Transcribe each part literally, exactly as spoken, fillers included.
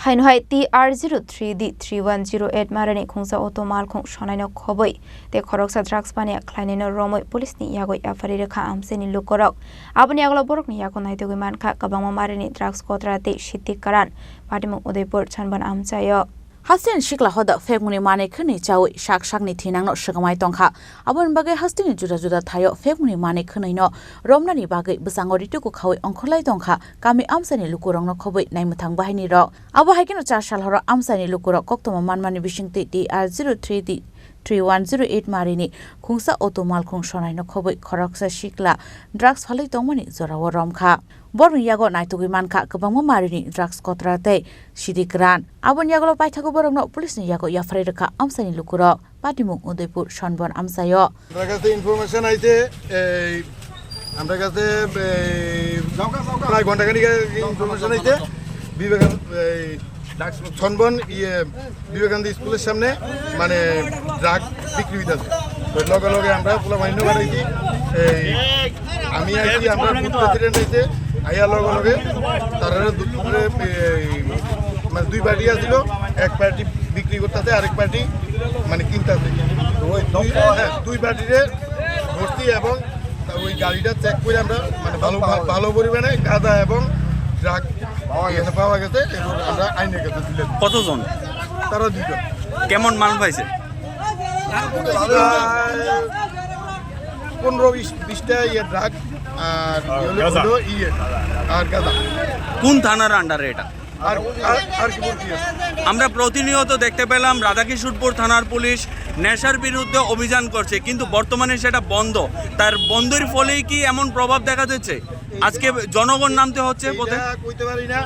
Haino hai T R zero three D three one zero eight marani khungsa auto malkhung sonaino khobwi tei khoroksa drugs paniya khlainaino romwi police ni yago yapharwi rwkha amchaini lukurok. Aboni yagulo borokni yago naitugwi mankha kwbangma marani drugs kotra tei Siddhi Karan, patimung Udaipur, Chonbon amchaio. Hasteni sikla hoda phekmuni manwi khwnwi chawi sak sakni thinangno swkangmai tongkha. Aboni bagwi hasteni juda juda thaio phekmuni manwi khwnwino romnani bagwi bwsango rituku khawi ongkhorlai tongkha kami amchaini lukurokno khobwi naimwthang bahainirok. Abo hai kheno char sal horo amchaini lukurok koktwma manmani bisingtwi T R zero three D three one zero eight marini khungsa auto malkhung sonaino khobwi khoroksa sikla drugs phalwi tongmani jorao romkha. Borokni yago naitugwi mankha kwbangma marini drugs kotra tei Siddhi Karan. Aboni yagulo paithago borokno police ni yago yapharwi rwkha amchaini lukurok. Patimung Udaipur, Chonbon amchaio. Amra kache information aite, ei, amra kache, ei, prai ghonta khani information aite, Vivekan, ei, Chonbon, iye, Vivekananda school-er samne, mane, drug bikri hoite ase. To loge loge amra pula bahini baraidi, ei, ami aisi, amra booth president aite, aiya loge loge, tarare du-, dure, ei, mane, dui party asilo, ek party bikri korte ase, arek party, mane, kinte ase. To oi dui, ha, dui party-re dhorti ebong oi garita check kore amra, mane, bhalo, bhalo poribane gadha ebong drug pawa gese, ebong amra ainer kache tule di. কতজন? Tara duijon. কেমন মাল পাইছে? Prai pondro bis, bis ta iye drug, ar iye holo iye, ar gadha. কোন থানার আন্ডারে এটা? আর, আর, আর কি বলছি? আমরা প্রতিনিয়ত দেখতে পেলাম রাধাকিশোরপুর থানার পুলিশ নেশার বিরুদ্ধে অভিযান করছে, কিন্তু বর্তমানে সেটা বন্ধ। তার বন্ধের ফলেই কি এমন প্রভাব দেখা দিচ্ছে? আজকে জনগণ নামতে হচ্ছে পথে? এটা কইতে পারি না।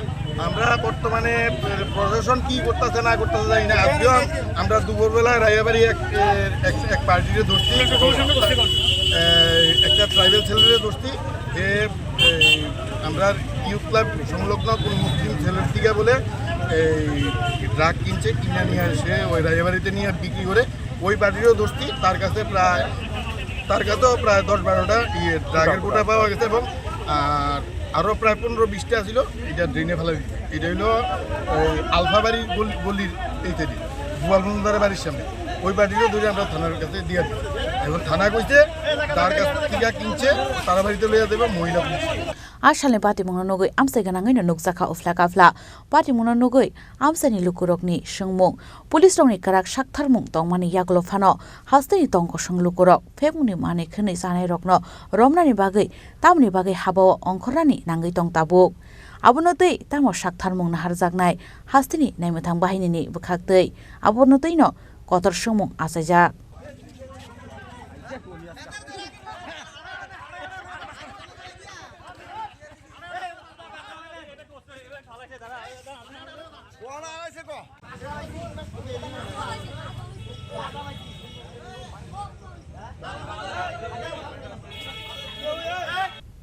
আমরা বর্তমানে, এ, প্রশাসন কি করতেছে না করতেছে জানি না। আজকেও আম-, আমরা দুপুরবেলা রায়াবাড়ি এক, এ, এক, এক পার্টিরে ধরছি। এ, একটা ট্রাইবাল ছেলেরে ধরছি। এ, এই, আমরা ইউথ ক্লাব সংলগ্ন কোন মুসলিম ছেলের দিকে বলে এই ড্রাগ কিনছে, কিনে নিয়ে আসে ওই রাজাবাড়িতে নিয়ে বিক্রি করে। ওই পার্টিরও ধরছি, তার কাছে প্রায়, তার কাছেও প্রায় দশ বারোটা ইয়ে ড্রাগের গুটা পাওয়া গেছে এবং আর আরও প্রায় পনেরো বিশটা ছিল, এটা ড্রেনে ফেলে দিচ্ছে। এটা হলো এই আলফাবাড়ি গল-, গলির এই তৈরি, গোয়ালবন্দার বাড়ির সামনে। ওই পার্টিরও ধরে আমরা থানার কাছে দিয়ে দিই। এখন থানা কইছে তার কাছ থেকে কিনছে, তারা বাড়িতে লইয়া দেবে মহিলা police. A salni patimungno nugwi amchai gwnangwi no nukjakha uphla kaphla. Patimungno nugwi amchaini lukurokni swngmung, police rokni kwrak saktharmung tongmani yagulo phano hasteni tong kosong lukurok phekmungni manwi khwnwi chanairokno romnani bagwi tamoni bagwi habao ongkhornani nangwi tong tabuk. Abono twi tamo saktharmung naharjaknai hasteni naimwthang bahinini bwkhaktwi abono twino kotor swngmung achaijak.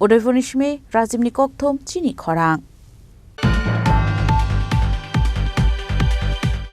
Udaipurni simi Rajibni kokthum chini khorang.